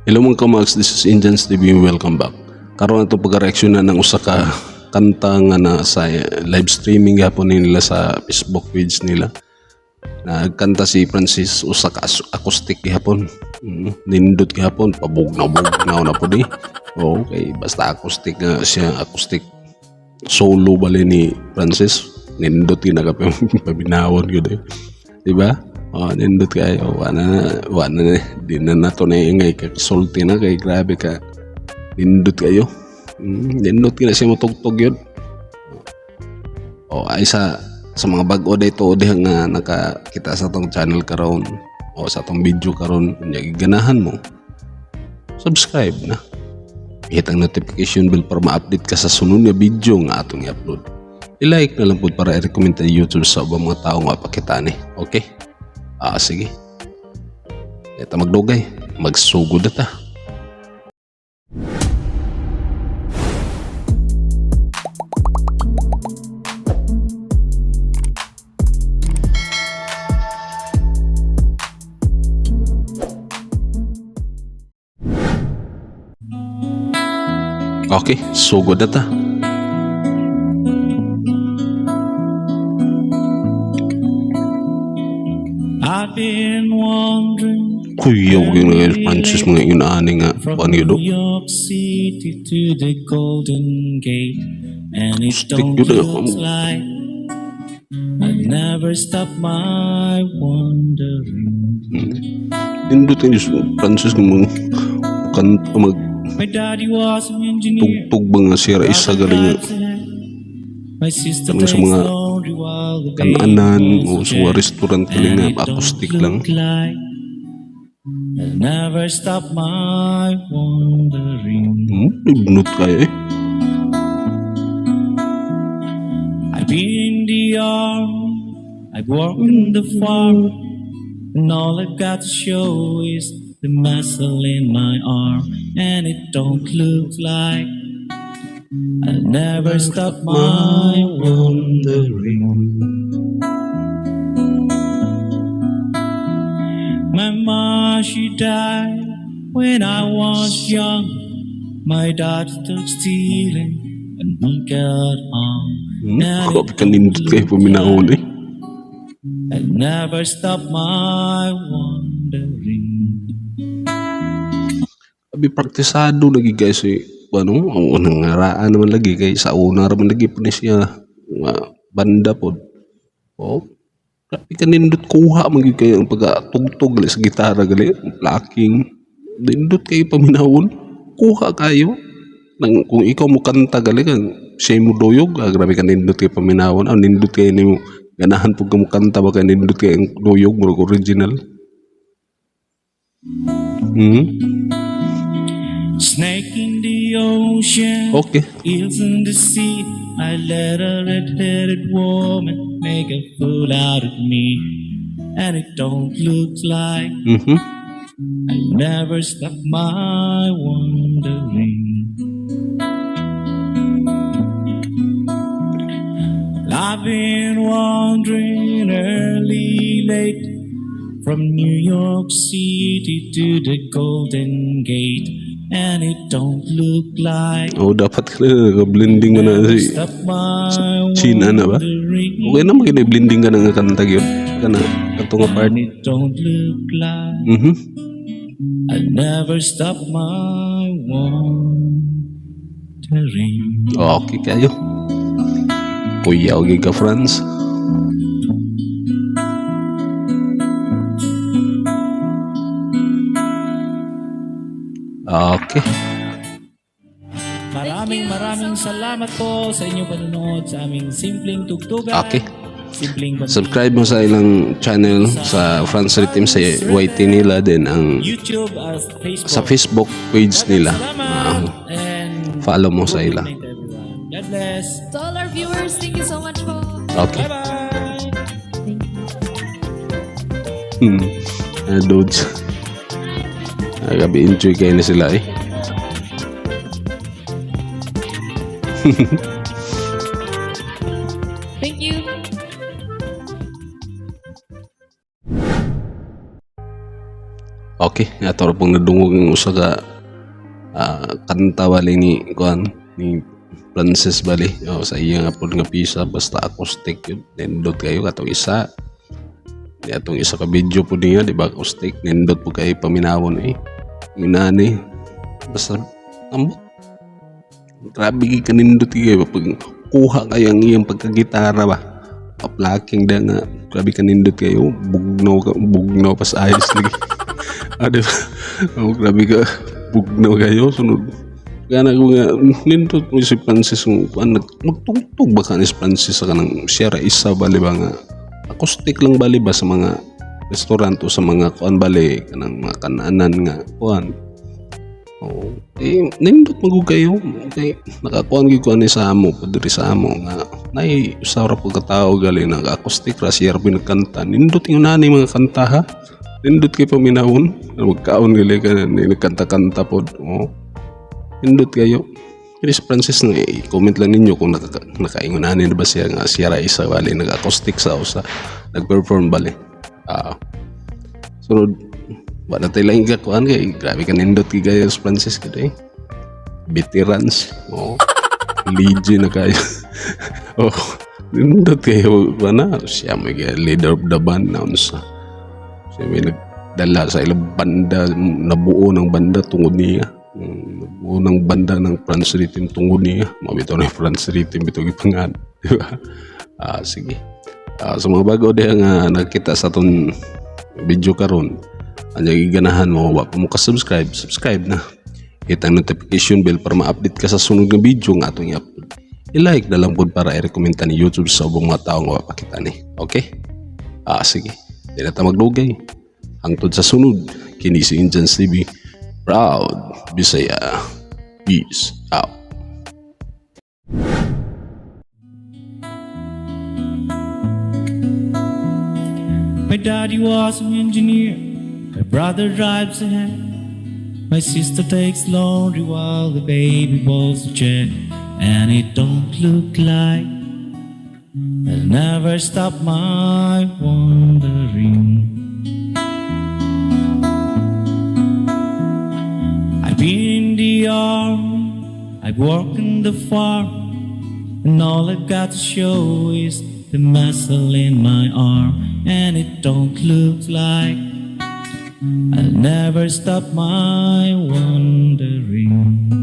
Hello, mga kamags, this is Indians TV. Welcome back. Karon ato pag-reaction na ng usa ka kanta nga na sa live streaming gihapon nila sa Facebook page nila. Nagkanta si Francis usa ka acoustic gihapon. Nindot gihapon, pabugnaw-bugnaw na pud eh. Okay, basta acoustic nga siya, acoustic solo bali ni Francis. Nindot gyud na pabinawon gyud eh. Di ba? Oh, nindot kayo. Wa na, wa na, di na nato na ingay kasulti na kay grabe ka. Nindot kayo. Nindot kina siya motugtog yun. O ay sa mga bag-o dito diha nga nakakita sa atong channel karon o sa atong video karon, unya ganahan mo, subscribe na, hit ang notification bell para ma-update ka sa sunod nga video nga atong i-upload. I-like na lang pud para i-recommend sa YouTube sa ubang mga tao nga pakita ni. Okay? Ah, sige. Ito magdugay. Magsugod na ta. Okay, sugod na ta. I've been wandering Kuyaw yun nga Francis mga yun ani nga from kuan yun New do. York City to the Golden Gate, and it Stick don't yun eh. look like I never stop my wandering. Nindot yun yung Francis ng mga kanta mag My daddy was an engineer. tugtog ba nga siya ra isa galing nga My sister Kanang sa takes mga laundry while the baby kananan holds o the sa mga jet. restaurant galing And nga it don't acoustic lang. look like I never stop my wandering. Ibnot kayo eh. I've been in the army, I've worked in the farm, and all I've got to show is the muscle in my arm. And it don't look like I never stop my wandering. My ma, she died when I was young. My dad took stealing and he got hung. And Grabe it ka nindot kayo paminahon eh. I never stop my wandering. Abi praktisado lagi guys eh. Ano, ang unang ngaraan naman lagi kay sa una raman lagi po ni siya nga banda pod. Oh. Grabe ka nindot, kuha man gyud kayo ang pagtugtog gali sa gitara gali, plucking. Nindot kayo paminawon. Kuha kayo. Nang kung ikaw mo kanta gali kang siya mo duyog, ah, grabe ka nindot kayo paminawon. Ah, nindot kayo nimo ganahan pug ka mo kanta ba kay nindot kayo ang duyog murag original. Snake in the ocean, eels in the sea. I let a red-headed woman make a fool out of me. And it don't look like I never stop my wandering. I've been wandering early, late, from New York City to the Golden Gate, and it don't look like Oh, dapat ka na blending mo na si stop my Chin ana ba? wandering. Okay na magina blending ka na nga kanta gyud. Kana kato nga part. And it don't look like I never stop my wandering. Okay kayo. Kuyaw gyud ka, Franz. Okay. Maraming maraming salamat po sa inyong panonood sa aming simpleng tugtugan. Simpleng Subscribe mo sa ilang channel sa Franz Rhythm sa YT nila din ang YouTube at Facebook. Sa Facebook page nila. Salamat Ah, and follow mo sa good ila. night, everyone. God bless. To all our viewers, thank you so much po. Okay. Bye-bye. Thank you. Ah, dudes. Ah, gabi enjoy kayo na sila eh. Thank you. Okay, ato Ato ra pong nadungog ang usa ka kanta bali ni kuan ni Francis bali, oh, sa iya nga pod nga pisa, basta acoustic yun. Nindot kayo katong isa. Di atong isa ka video po niya, di ba, acoustic, nindot po kayo paminawon eh. Inani basta ambot. Grabe gid kanindot kayo pag kuha kayo ang iyang pagkagitara ba. Pa-plucking da nga grabe kanindot kayo, bugnaw ka, bugnaw pa sa ayos lagi. Ah, di ba? Oh, grabe ka bugnaw kayo sunod. Gana ko nga nindot mo si Francis ng kuan, magtugtog ba ka ni Francis sa kanang siya ra isa bali ba nga acoustic lang bali ba sa mga restaurant o sa mga kuan bali kanang mga kananan nga kuan. Oo. Eh, nindot man gud kayo. Kay nakakuan gyud ko ani sa amo, pa diri sa amo nga nay usa ra pud ka tawo gali nag acoustic ra siya ra nagkanta. Nindot ingon ani mga kanta ha. Nindot kay paminawon. Magkaon gali ka ni nagkanta-kanta pod. Oo. Nindot kayo. Chris Francis nga i-comment lang ninyo kung nakaingon ani na ba siya nga siya ra isa bali nag-acoustic sa usa nag-perform bali. Ah. Sunod wala tayo lang kuan kay grabe ka nindot kay Gayos Francis kay eh. Veterans. Oh. Legion na kayo. Oh. Nindot kayo wala siya may leader of the band na unsa. Siya may nagdala sa ilang banda, nabuo ng banda tungod niya. Nabuo ng banda ng Franz Rhythm tungod niya. Mabitaw na yung Franz Rhythm bitaw gipangan. Di ba? Ah, sige. Ah, sa mga bago diha nga nakita sa atong video karon, anya giganahan mo, wa pa mo ka-subscribe, subscribe na. Hit ang notification bell para ma-update ka sa sunod nga video nga atong i-upload. I-like na lang pod para i-recommend ta ni YouTube sa ubang mga tao nga wa pa kita ni. Okay? Ah, sige. Di na ta magdugay. Hangtod sa sunod, kini si Indians TV. Proud Bisaya. Peace out. My daddy was an engineer. My brother drives ahead. My sister takes laundry while the baby balls the chair. And it don't look like I'll never stop my wandering. I've been in the army, I've worked in the farm, and all I've got to show is the muscle in my arm. And it don't look like I'll never stop my wandering.